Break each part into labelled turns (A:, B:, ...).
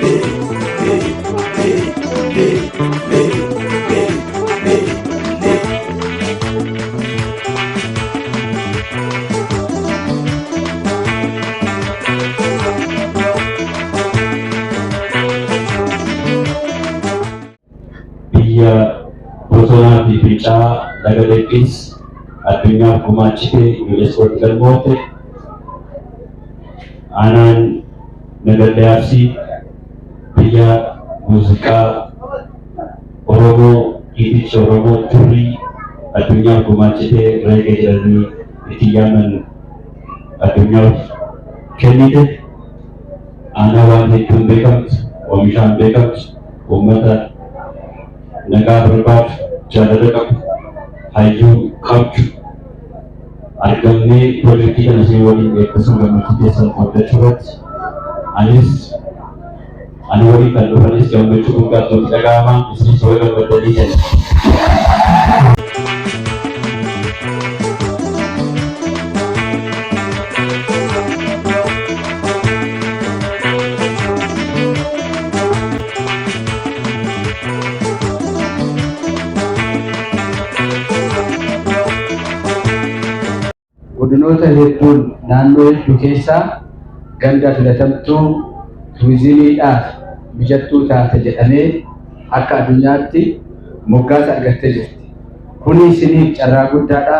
A: B B B B B B B B.
B: Biyya bosonaa fi fincaa'aa laga Leeqqis addunyaaf gumaachite UNESCOtti galmoofte, aanaan Nagallee Arsii biyya muuziqaa Oromoo, dhiiticha Oromoo durii addunyaaf gumaachite reggae jedhanii itti yaaman addunyaaf kennite, aanaa waan hedduun beekamtu, oomishaan beekamtu, uummata nagaa barbaadu, jaalala qabu, hayyuu qabdu argamnee piroojeektii kana isin waliin eebbisuun gammachuu keessan qooddachuu irratti anis, ani waliin kan dhufanis gammachuu guddaatu nutti dhaga'ama. Isinis yoo gammaddanii jenna.
C: Godinoota hedduun naannoo hedduu keessaa ganda filatamtuu turizimiidhaaf mijattuu taate jedhamee akka addunyaatti moggaasa argattee jirti. Kuni isiniif carraa guddaadha.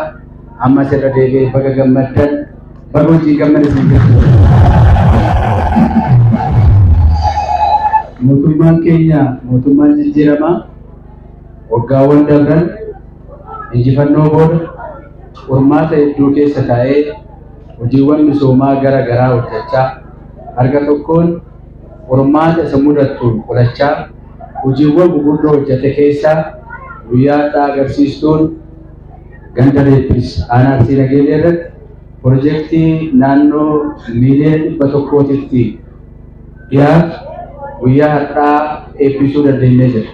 C: Ammas irra deebi'ee baga gammaddan, baga hojii gammada isin jechuudha. Mootummaan keenya mootummaan jijjiiramaa waggaawwan dabran injifannoo booda qormaata hedduu keessa taa'ee hojiiwwan misoomaa gara garaa hojjechaa, harka tokkoon qormaata isa mudattuun qolachaa hojiiwwan gurguddoo hojjete keessaa guyyaa har'aa agarsiistuun ganda Leeppis aanaa Arsii Nageellee irratti pirojektii naannoo miiliyoona 100tti dhiyaatu guyyaa har'aa eebbisuu dandeenyee jira.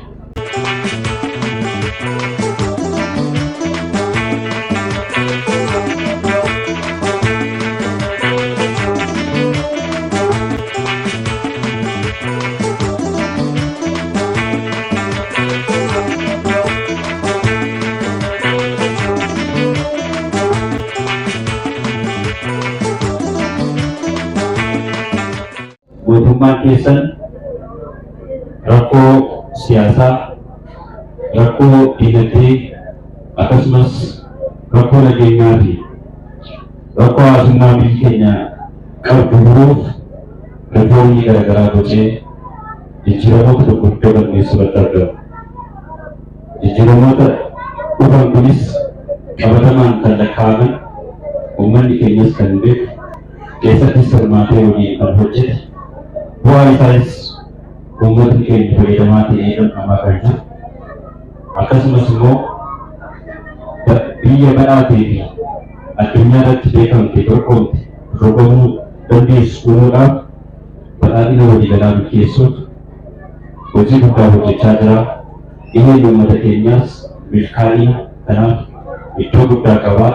B: Mootummaan keessan rakkoo siyaasaa, rakkoo dinagdee, akkasumas rakkoo nageenyaa fi rakkoo hawaasummaa biyyi keenya qabdu furuuf rifoormii garaagaraa bocee jijjiiramoota gurguddoo galmeessuu irratti argama. Jijjiiramoota dhufan kunis qabatamaan kan lakkaa'aman, uummanni keenyas kan beeku, keessattis hirmaatee waliin kan hojjete, bu'aa isaas uummatni keenya fayyadamaa ta'ee dhandhamaa kan jiru, akkasumas immoo biyya badhaatee fi addunyaa irratti beekamte dorgomte dorgomuu dandeessu uumuudhaaf badhaadhina waliigalaa milkeessuuf hojii guddaa hojjechaa jira. Gaheen uummata keenyaas milkaa'ina kanaaf iddoo guddaa qaba.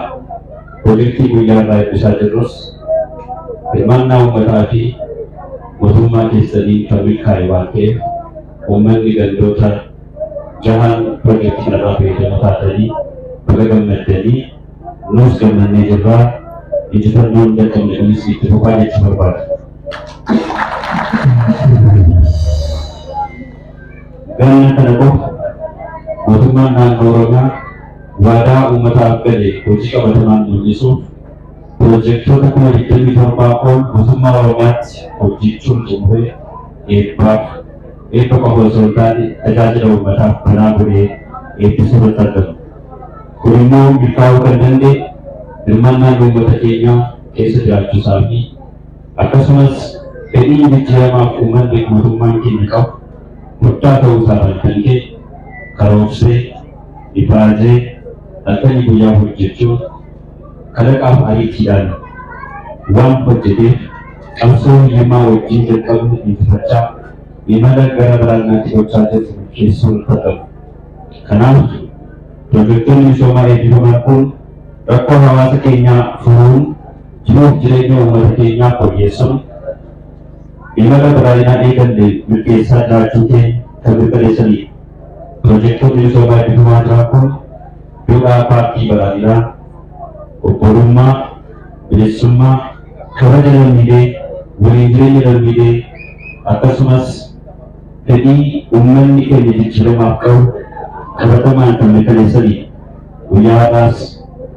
B: Pirojektii guyyaa irraa eebbisaa jirrus hirmaannaa uummataa fi mootummaa keessanii kan milkaa'e waan ta'eef, uummanni gandoota jahan pirojektii kanarraa fayyadamoo taatanii baga gammaddanii, nuus gammannee jirraa, injifannoon jalqabne kunis itti fufaa jechuu barbaada. Ganna kana qofa mootummaan naannoo Oromiyaa waadaa uummataaf gale hojii qabatamaan mul'isuuf pirojektoota 27,000 ol mootummaa Oromiyaatti hojjechuun xumuree eebbaaf, eebba qofa osoo hin taane tajaajila uummataaf banaa godhee eebbisuu irratti argama. Kun immoo milkaa'uu kan danda'e hirmaannaan uummata keenyaa keessa jiraachuusaa fi akkasumas fedhiin jijjiiramaaf uummanni mootummaan keenya qabu guddaa ta'uu isaarraan kan ka'e karoorsee, ifaajee, halkanii guyyaa hojjechuun kalaqaaf ariitiidhaan waan hojjeteef qabsoo hiyyummaa wajjin jalqabne injifachaa imala gara badhaadhinaatti gochaa jirru milkeessuun argamu. Kanaaf pirojektoonni misoomaa eebbifaman kun rakkoo hawaasa keenyaa furuun jiruuf jireenya uummata keenyaa fooyyessuun Imala badhaadhinaa eegalle milkeessaa jiraachuu keenya kan mirkaneessanidha. Pirojektoonni misoomaa eebbifamaa jiran kun duudhaa paartii badhaadhinaa, obbolummaa, bilisummaa, kabaja lammiilee, waliin jireenya lammiilee akkasumas fedhii uummanni keenya jijjiiramaaf qabu qabatamaan kan mirkaneessanidha. Guyyaa har'aas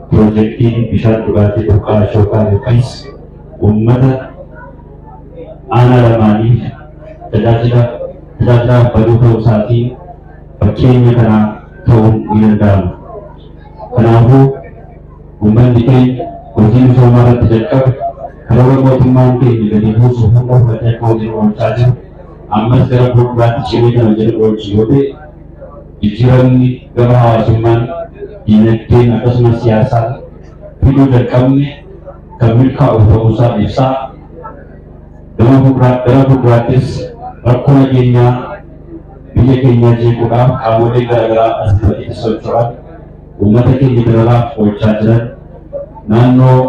B: pirojektiin bishaan dhugaatii burqaa Ashookaa Yookiis uummata aanaa lamaaniif tajaajilaaf banuu ta'uu isaatiin fakkeenya kanaa ta'uun ni danda'ama. Kanaafuu uummanni keenya hojii misoomaa irratti jalqabe karoora mootummaan keenya gadi buusu hunda fudhatee akka hojii oolchaa jiru ammas gara fuulduraatti cimee kan hojii oolchu yoo ta'e jijjiiramni gama hawaasummaan, diinagdeen akkasumas siyaasaan fiduu jalqabne kan milkaa'u ta'uusaa ibsaa. Gara fuulduraattis rakkoo nageenyaa biyya keenyaa jeequudhaaf qaamoleen garaagaraa as irratti socho'an uummata keenya dararaaf oolchaa jiran naannoo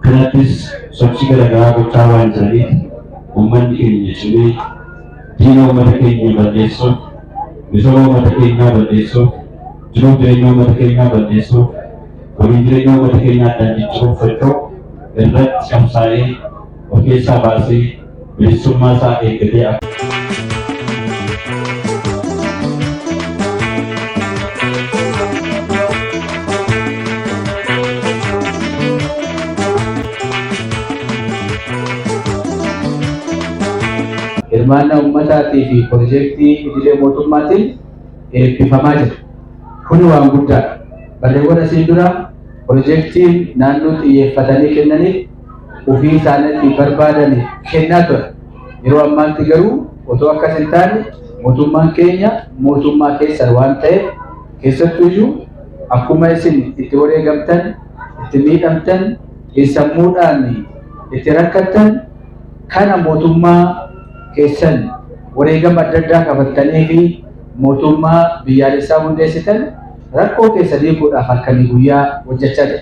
B: kanattis sochii garaagaraa gochaa waan jiraniif uummanni keenya cimee diina uummata keenya balleessuuf, misooma uummata keenyaa balleessuuf, jiruuf jireenya uummata keenyaa balleessuuf, waliin jireenya uummata keenyaa addaan cicciruuf socho'u irratti qabsaa'ee of keessaa baasee bilisummaa isaa eeggatee akka
C: Hirmaannaa uummataatii fi pirojektii idilee mootummaatiin eebbifamaa jira. Kuni waan guddaadha. Barreewwan asiin dura pirojektiin naannoo xiyyeeffatanii kennaniif ofii isaaniitti barbaadan kennaa ture. Yeroo ammaatti garuu otoo akkas hin taane mootummaan keenya mootummaa keessan waan ta'eef keessattuyyuu akkuma isin itti wareegamtan, itti miidhamtan, sammuudhaan itti rakkattan kana mootummaa keessan wareegama adda addaa kafattanii fi mootummaa biyyaalessaa hundeessitan rakkoo keessan hiikuudhaaf halkanii guyyaa hojjechaa jira.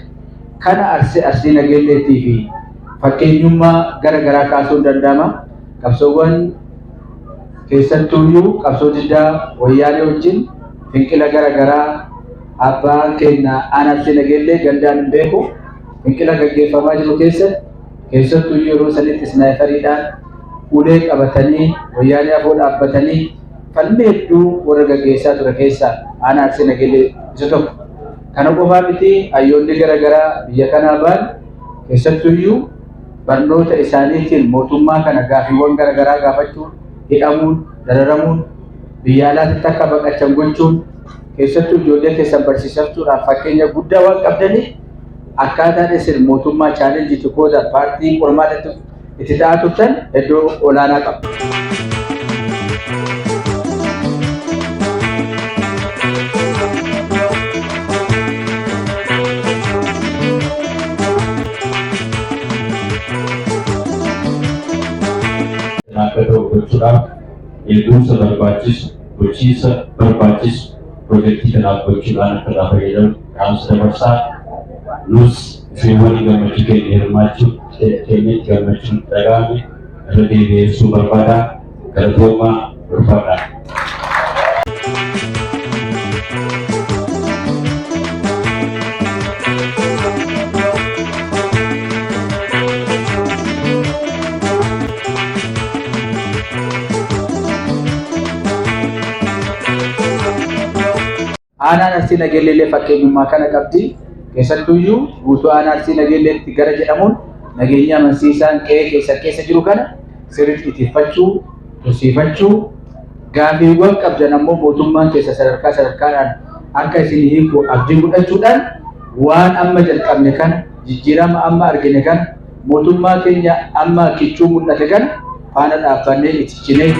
C: Kana Arsii Nageelleetii fi fakkeenyummaa gara garaa kaasuun danda'ama. Qabsoowwan keessattuyyuu qabsoo diddaa wayyaanee wajjin finqila gara garaa abbaan keenya aanaa Arsii Nageellee gandaan hin beeku finqila gaggeeffamaa jiru keessatti keessattuyyuu yeroo sanitti isnaayifariidhaan ulee qabatanii wayyaanee afoo dhaabbatanii falmii hedduu warra gaggeessaa ture keessaa aanaa Arsii Nageellee isa tokko. Kana qofaa miti, hayyoonni gara garaa biyya kanaa ba'an keessattuyyuu barnoota isaaniitiin mootummaa kana gaaffiiwwan gara garaa gaafachuun, hidhamuun, dararamuun, biyya alaatti akka baqachan gochuun keessattuu ijoollee keessan barsiisachuudhaaf fakkeenya guddaa waan qabdaniif akkaataan isin mootummaa challenge tokkoota paartii qormaatatti itti ta'aa turtan iddoo olaanaa qaba.
B: Akka ta'u gochuudhaaf eegumsa barbaachisu, bulchiinsa barbaachisu pirojektii kanaaf gochuudhaan akka irraa fayyadamu dhaamsa dabarsaa. Nus isin waliin gammachuu keenya hirmaachuu keenyatti gammachuun dhaga'ame irra deebi'ee ibsuu barbaada. Galatoomaa, ulfaadhaa.
C: Aanaan Arsii Nageellee fakkeenyummaa kana qabdi. Keessattuyyuu guutuu aanaa Arsii Nageelleetti gara jedhamuun nageenya amansiisaan qe'ee keessa keessa jiru kana sirriitti ittiffachuu, tursiifachuu, gaaffiiwwan qabdan ammoo mootummaan keessa sadarkaa sadarkaadhaan akka isin hiiku abdii godhachuudhaan waan amma jalqabne kana, jijjiirama amma argine kana, mootummaa keenya amma kichuu mul'ate kana faana dhaabbannee itichinee.